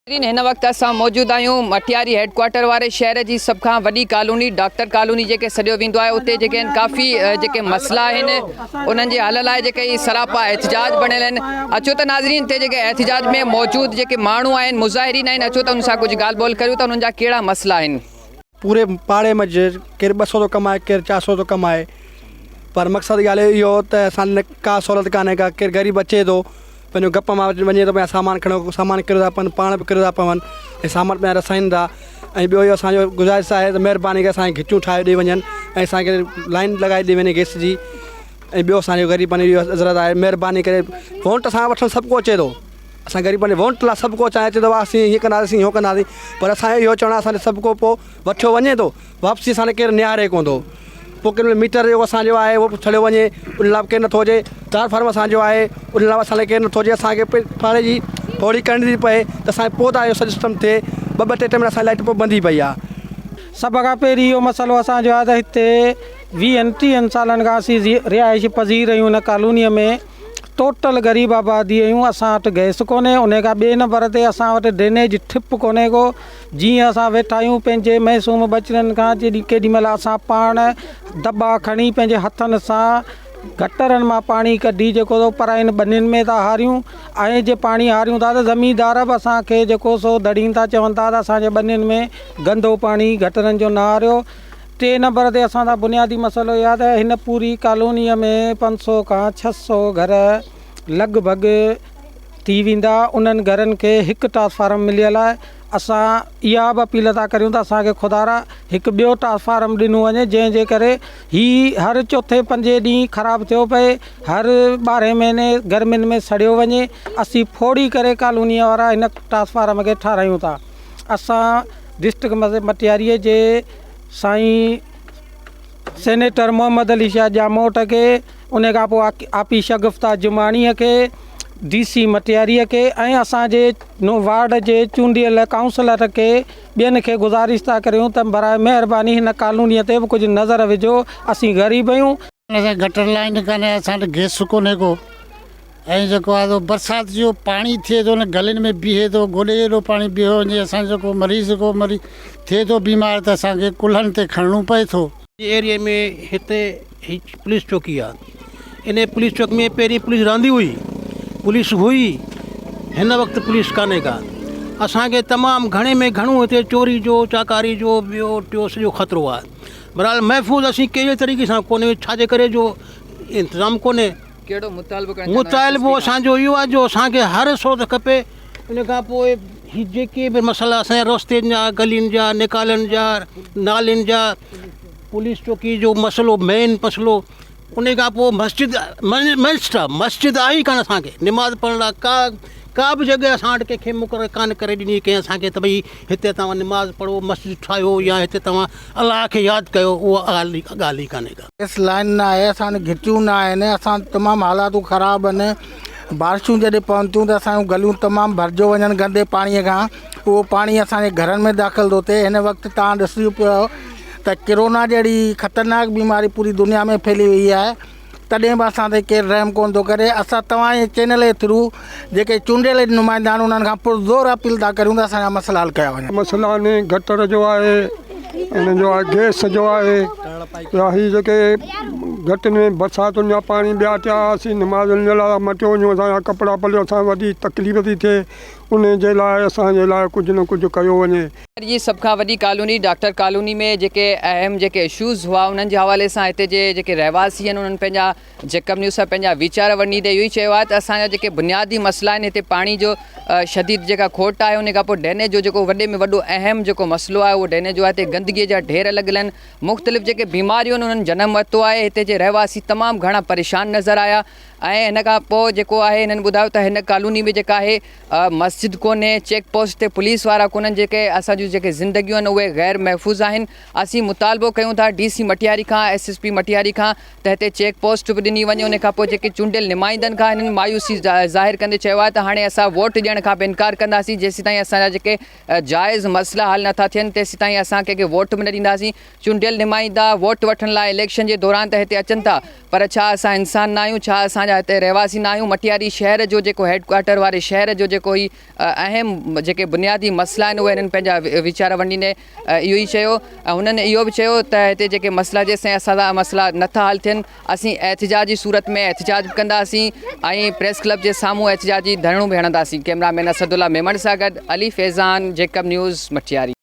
ناظرين هن وقت اسان موجود آهيون مٽياري هيڊ ڪوارٽر واري شهر جي سڀ کان وڏي ڪالوني ڊاڪٽر ڪالوني جيڪي سڏيو ويندو آهي اتي جيڪي آهن ڪافي جيڪي مسئلا آهن انهن جي حل لاء جيڪي هي سراپا احتجاج بڻيل آهن اچو ته ناظرين هتي جيڪي احتجاج ۾ موجود جيڪي ماڻهو آهن مظاهرين آهن اچو ته انهن سان ڪجهه ڳالهه ٻولهه ڪريون ته انهن جا ڪهڙا مسئلا آهن. پوري پاڙي منجهه ڪير 200 ٿو ڪمائي ڪير 400 ٿو ڪمائي پر مقصد ڳالهه اهو ته اسان ڪا سهولت ڪانهي ڪا ڪير غريب اچي ٿو پنهنجو گپ مان وڃي ٿو پيا سامان کڻو سامان ڪري ٿا پون پاڻ به ڪري ٿا پون ۽ سامان پيا رسائين ٿا ۽ ٻيو اهو اسانجو گذارش آهي ته مهرباني ڪري اسانکي گهٽيون ٺاهي ڏئي وڃن ۽ اسانکي لائن لڳائي ڏئي وڃي گئس جي ۽ ٻيو اسانجو غريبن جو اهو عزرت آهي مهرباني ڪري ووٽ اسان وٺڻ سڀ ڪو اچي ٿو اسان غريبن جي ووٽ لاء سڀ ڪو اچان اچي ٿو اسين هيئن ڪنداسين هو ڪنداسين پر اسانجو اهو چوڻ آهي اسانجو سڀ ڪو پوء وٺيو وڃي ٿو واپسي اسان ڏي ڪير نهاري ڪونه ٿو. پوء ڪنهن مهل ميٽر جيڪو اسان جو آهي اهو به سڙيو وڃي ان لاء به ڪير نٿو اچي. ٽرانسفارمر اسان جو آهي ان لاء به اسان لاء ڪير نٿو اچي. اسان کي پاڻي جي ٿوري ڪرڻي ٿي پئي ته اسان پوء ٿا اهو سڄو سسٽم ٿئي. ٻه ٻه ٽي ٽي مهينا اسان جي لائٽ پوء بند ٿي پئي آهي. سڀ کان پهرين اهو مسئلو اسان جو آهي ته هتي ويهن ٽيهن سالن کان اسين رهائش پذير آهيون هن ڪالونيء ۾ ٽوٽل غريب آبادي آهيون اسان وٽ گئس ڪونهي انهي کان ٻئي نمبر تي اسان وٽ ڊرينيج ٺپ ڪونهي ڪو جيئن اسان ويٺا آهيون پنهنجي معصوم ٻچڙن کان جيڏي ڪيڏي مهل اسان پاڻ دٻا کڻي پنهنجي هٿن سان گٽرن مان پاڻي ڪڍي جيڪو سو پراين ٻنين ۾ ٿا هاريون ۽ جي پاڻي هاريون ٿا ته زميندار به اسان کي جيڪو سو دڙين ٿا چون ٿا ته اسان جي ٻنين ۾ گندو پاڻي گٽرن جو نه هاريو ٽئين نمبر تي اسان سان بنيادي مسئلو اهو آهي ته هن پوري ڪالونيء ۾ 500 کان 600 گهر لڳ ڀڳ ٿي ويندا انهن گهرن کي هڪ ٽرانسفارم مليل آهي اسان اها به اپيل ٿا ڪريون ته اسان کي خدارا هڪ ٻيو ٽرانسفارم ڏنو وڃي جنهن جي ڪري هي هر چوٿين پنجين ڏينهن خراب ٿيو پئي هر ٻارهين مهيني گرمين ۾ سڙيو وڃي اسين ڦوڙي ڪري ڪالونيء وارا هن ٽرانسفارم کي ٺارايون ٿا اسان ڊسٽرڪٽ مٽياريء جي سائين سينيٽر محمد علي شاهه ڄاموٽ کي ان کان پوء آپي شگفته جماڻيء کي ڊي سي مٽياريء کي ۽ اسان جي وارڊ جي چونڊيل ڪائونسلر کي ٻين کي گذارش ٿا ڪريون ته براء مهرباني هن ڪالونيء تي به ڪجهه نظر وجهو اسين غريب آهيون. اسان کي گٽر لائين ڪانهي اسان وٽ گئس ڪونهي ڪو ۽ جيڪو آهي سو برسات جو پاڻي ٿئي ٿو نه گلين ۾ بيهي ٿو گوڏي جيڏو پاڻي بيهيو وڃي اسان جو ڪو مريض ڪو مري ٿئي ٿو بيمار ته اسان کي ڪلهن تي کڻڻو پئي ٿو. جي ايريي ۾ هتي هي پوليس چوڪي آ انهي پوليس چوڪي ۾ پهرين پوليس رهندي هئي پوليس هئي هن وقت پوليس ڪانهي ڪا اسان کي تمام گهڻي ۾ گهڻو هتي چوري جو چاڪاري جو ٻيو ٽيو سڄو خطرو آ بهرحال محفوظ اسين ڪهڙي طريقي سان ڪونهي ڇا جي ڪري جو انتظام ڪونهي. ڪهڙو مطالبو ڪرڻ چاهيندا آهيو مطالبو اسان جو اهو آهي جو اسان کي هر سهولت کپي ان کان پوء هي جيڪي به مسئلا اسان جا رستن جا گلين جا نڪالن جا نالين جا پوليس چوڪي جو مسئلو مين مسئلو ان کان پوء مسجد مسجد مسجد آهي ئي ڪانه اسان کي نماز پڙهڻ لاء ڪا ڪا به جڳهه اسان وٽ ڪنهن کي مقرر ڪانه ڪري ڏني ڪنهن اسان کي ته ڀئي هتي توهان نماز پڙهو مسجد ٺاهيو يا هتي توهان الله کي ياد ڪيو اها ڳالهه ئي ڪانهي ڪا. گئس لائين نه آهي اسان وٽ گهٽيون نه آهن اسان وٽ تمام حالاتون خراب آهن بارشون جڏهن پون ٿيون ته اسان جون گليون تمام ڀرجيو وڃن گندي پاڻي کان اهو پاڻي اسان جي گهرن ۾ داخل ٿو ٿئي هن وقت توهان ڏسي پيو ته ڪرونا جهڙي خطرناڪ بيماري پوري دنيا ۾ ڦهلي وئي آهي تڏهن به اسان تي ڪير رحم ڪونه ٿو ڪري اسان توهان جي چينل جي ٿرو جيڪي چونڊيل نمائندا آهن انهن کان پرزور اپيل ٿا ڪريون ته اسان جا مسئلا حل ڪيا وڃن. مسئلا آهن گٽر جو آهي ان جو آهي گئس جو آهي يا هي جيڪي گٽن ۾ برساتن جا پاڻي ٻيا ٽيا اسين نمازن جي لاء مٽيو وڃون اسان جا ڪپڙا پليو اسان کي وڏي تڪليف ٿي ٿئي ان جي لاء اسان جي لاء ڪجهه نه ڪجهه ڪيو وڃي. شهر جي سڀ کان وڏي ڪالوني ڊاڪٽر ڪالوني ۾ جيڪي اهم جيڪي اشوز هئا انهن جي حوالي سان هتي جي جيڪي رهواسي آهن انهن پنهنجا جيڪب نيوز سان پنهنجا ويچار ونڊيندي اهو ئي چيو آهي ته اسان جا جيڪي بنيادي مسئلا آهن هتي پاڻي جو شديد جيڪا کوٽ آهي ان کان پوء ڊرينيج جو جيڪو وڏي ۾ وڏو اهم جيڪو مسئلو آهي اهو ڊرينيج جو آهي هتي گندگي جا ڍير لڳل آهن مختلف جيڪي بيماريون آهن انهن جنم ورتو آهي هتي جي رهواسي تمام گهڻا پريشان نظر آيا ۽ ان کان پوء جيڪو آهي هنن ٻڌايو ته هن ڪالوني ۾ جيڪا آهي مسجد ڪونهي چيڪ پوسٽ تي پوليس وارا ڪونهن جيڪي اسان جون جيڪي زندگيون آهن اهي غير محفوظ آهن اسين مطالبو ڪيون ٿا ڊي سي مٽياري کان ايس ايس پي مٽياري کان ته هتي چيڪ پوسٽ به ڏني وڃي ان کان پوء جيڪي چونڊيل نمائندن کان هنن مايوسي ظاهر ڪندي چيو آهي ته هاڻي اسان ووٽ ڏيڻ کان به انڪار ڪنداسين جيسيتائين اسان جا جيڪي جائز مسئلا حل نٿا ٿين تيسيتائين اسان ڪنهن کي ووٽ به نه ڏينداسين چونڊيل نمائندا ووٽ وٺڻ لاء اليڪشن جي دوران ته هتي اچن ٿا پر ڇا اسان انسان نه آهيون ڇا اسان. اسان جا هتي رهواسي نه آهيون مٽياري شهر جو جيڪو هيڊ ڪوارٽر واري شهر جو جيڪو هي اهم جيڪي بنيادي مسئلا آهن اهي هنن پنهنجا ويچار ونڊيندي اهو ئي چيو ۽ هنن اهو به چيو ته هتي جيڪي مسئلا جيستائين اسان جا مسئلا نٿا حل ٿين اسين احتجاجي صورت ۾ احتجاج به ڪنداسين ۽ پريس ڪلب جي سامهون احتجاجي ڌرڻو به هڻنداسين ڪئميرا مين اسد الله ميمڻ سان گڏ علي فيضان جيڪب نيوز مٽياري.